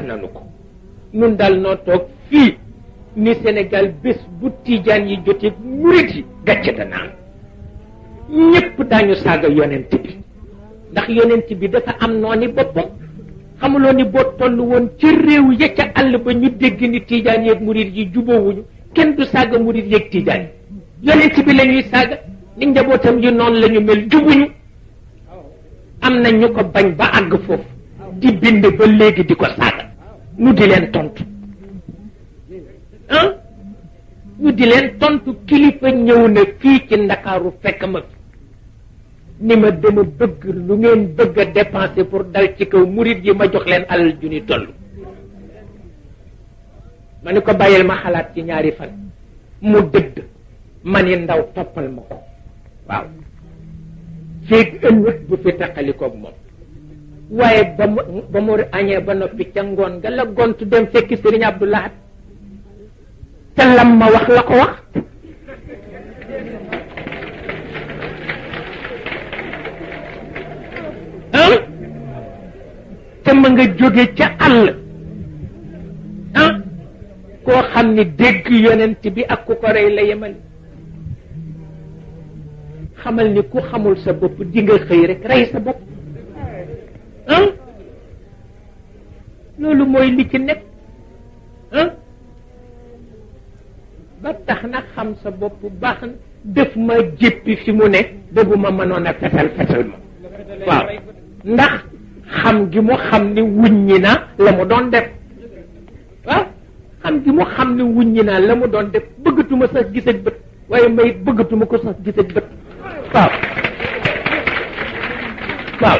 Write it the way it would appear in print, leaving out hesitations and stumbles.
nañu ko nun daal noo toog fii ni Sénégal bés bu tijaan yi jotee murit yi gàcce dana am ñépp daañu saaga yonent bi ndax yonent bi dafa am nooni boppam xamuloo ni boo toll woon ci réew ya ca àll ba ñu dégg ni tijaan yeeg murit yi jubóowuñu kenn du saaga murit yeeg tijaan yi yonent bi la ñuy saaga ni njabootam yi noonu la ñu mel jubuñu am na ñu ko bañ ba àgg foofu di bind ba léegi di ko saaga nu di leen tontu ah ñu di leen tontu kilifa ñëw na fii ci Ndakaaru fekk ma fi ni ma dama bëgg lu ngeen bëgg a dépenser pour dal ci kaw murit yi ma jox leen alal ju ni toll ma ni ko bàyyil ma xalaat ci ñaari fan mu dëdd ma ni ndaw toppal ma ko waaw feeg ëllëg bu fi taqalikoog moom waaye ba mu añee ba noppi ca ngoon nga la gontu dem fekki Sëriñ Abdou Lahad te lam ma wax la ko wax te ma nga jóge ca àll koo xam ni dégg yonent bi ak ku ko rey la yemal xamal ni ku xamul sa bopp di nga xëy rek rey sa bopp loolu mooy li ci nekk ba tax na xam sa bopp baax na def ma jéppi fi mu ne ba bu ma mënoon a fetal ma waaw ndax xam gi mu xam ni wuññi na la mu doon def waaw xam gi mu xam ni wuññi na la mu doon def bëggatuma sax gis ak bët waaye may bëggatuma ko sax gis ak bët waaw